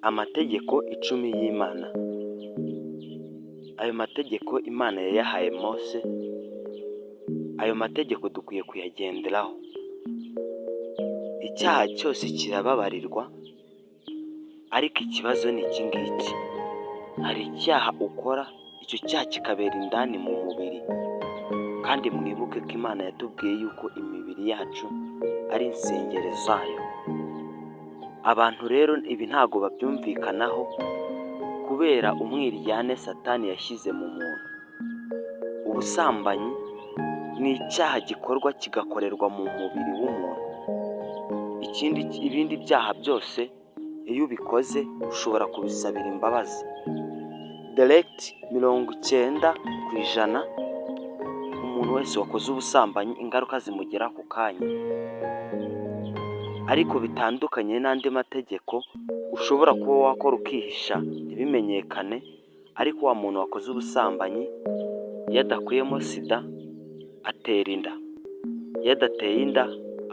Amategeko 10 y'Imana. Ayo mategeko Imana yayahaye Mose, ayo mategeko dukwiye kuyagenderaho. Icyaha cyose kirababarirwa, ariko ikibazo ni iki ngiki: hari icyaha ukora, icyo cyaha kikabera indani mu mubiri, kandi mwibuke ko Imana yatubwiye yuko imibiri yacu ari insengero zayo. Abantu rero ibi ntabwo babyumvikanaho kubera umwiryane Satani yashyize mu muntu. Ubusambanyi ni icyaha gikorwa kigakorerwa mu mubiri w'umuntu. Ikindi, ibindi byaha byose iyo ubikoze ushobora kubisabira imbabazi. Direct 90%, umuntu wese wakoze ubusambanyi ingaruka zimugera ako kanya. Ariko bitandukanye n'andi mategeko ushobora kuba wakora ukihisha ntibimenyekane, ariko wa muntu wakoze ubusambanyi iyo adakuyemo sida atera inda, iyo adateye inda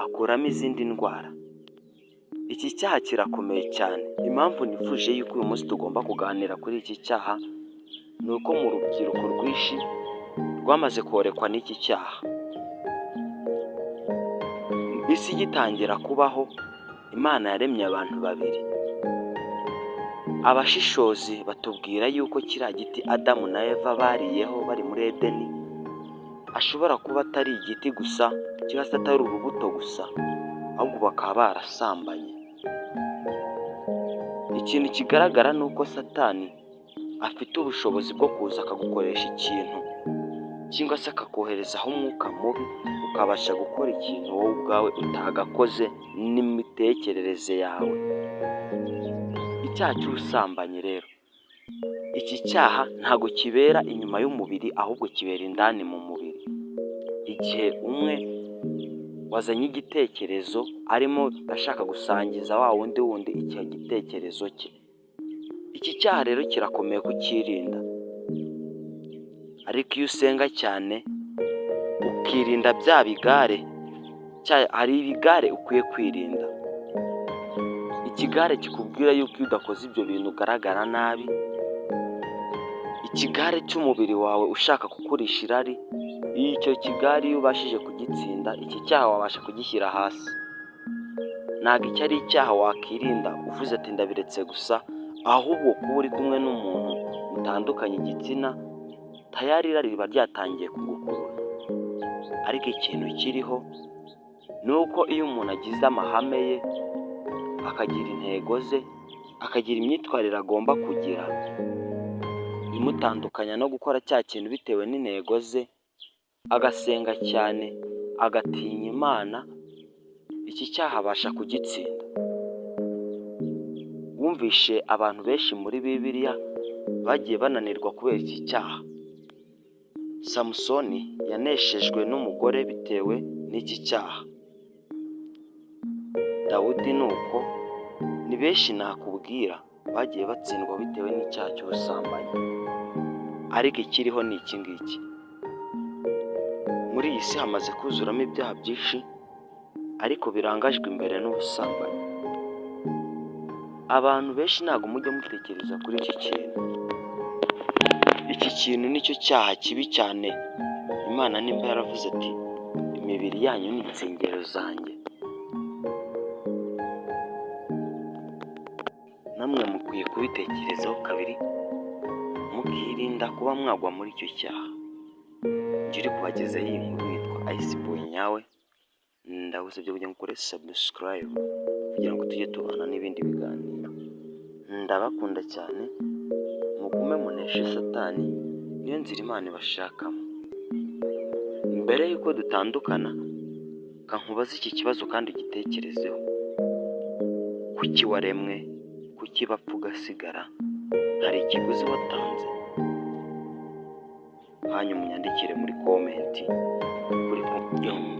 akuramo izindi ndwara. Iki cyaha kirakomeye cyane. Impamvu nifuje yuko uyu munsi tugomba kuganira kuri iki cyaha, ni uko mu rubyiruko rwinshi rwamaze korekwa n'iki cyaha. Isi igitangira kubaho, Imana yaremye abantu babiri. Abashishozi batubwira yuko kiriya giti Adamu na Eva bariyeho bari muri Edeni, ashobora kuba atari igiti gusa cyangwa se atari urubuto gusa, ahubwo bakaba barasambanye. Ikintu kigaragara ni uko Satani afite ubushobozi bwo kuza akagukoresha ikintu cyangwa se akakoherezaho umwuka mubi, ukabasha gukora ikintu wowe ubwawe utagakoze n'imitekerereze yawe. Icyaha cy'ubusambanyi rero, iki cyaha ntabwo kibera inyuma y'umubiri, ahubwo kibera indani mu mubiri. Igihe umwe wazanye igitekerezo arimo ashaka gusangiza wa wundi wundi icyo gitekerezo cye. Iki cyaha rero kirakomeye kucyirinda, ariko iyo usenga cyane ukirinda bya bigare, hari ibigare ukwiye kwirinda. Ikigare kikubwira yuko iyo udakoze ibyo bintu ugaragara nabi, ikigare cy'umubiri wawe ushaka kukurisha irari, icyo kigare iyo ubashije kugitsinda, iki cyaha wabasha kugishyira hasi. Ntabwo iki ari icyaha wakirinda uvuze ati ndabiretse gusa, ahubwo kuba uri kumwe n'umuntu mutandukanye igitsina, tayari irari riba ryatangiye kugukurura. Ariko ikintu kiriho ni uko iyo umuntu agize amahame ye, akagira intego ze, akagira imyitwarire agomba kugira imutandukanya no gukora cya kintu bitewe n'intego ze, agasenga cyane, agatinya Imana, iki cyaha abasha kugitsinda. Wumvishe abantu benshi muri Bibiliya bagiye bananirwa kubera iki cyaha. Samusoni yaneshejwe n'umugore bitewe n'iki cyaha. Dawudi ni uko, ni benshi nakubwira bagiye batsindwa bitewe n'icyaha cy'ubusambanyi. Ariko ikiriho ni iki ngiki: muri iyi si hamaze kuzuramo ibyaha byinshi, ariko birangajwe imbere n'ubusambanyi. Abantu benshi ntabwo mujya mutekereza kuri iki kintu. Iki kintu nicyo cyaha kibi cyane. Imana nimba yaravuze ati imibiri yanyu ni insengero zanjye, namwe mukwiye kubitekerezaho kabiri, mukirinda kuba mwagwa muri icyo cyaha. Njye uri kubagezaho iyi nkuru nitwa Ice Boy nyawe, ndagusabye kugira ngo ukore subscribe kugira ngo tujye tubana n'ibindi biganiro. Ndabakunda cyane, mugume muneshe Satani, niyo nzira Imana ibashakamo. Mbere y'uko dutandukana, ka nkubaze iki kibazo kandi ugitekerezeho: kuki waremwe? Kuki bapfa ugasigara? Hari ikiguzi watanze? Hanyuma unyandikire muri comment kuri yombi.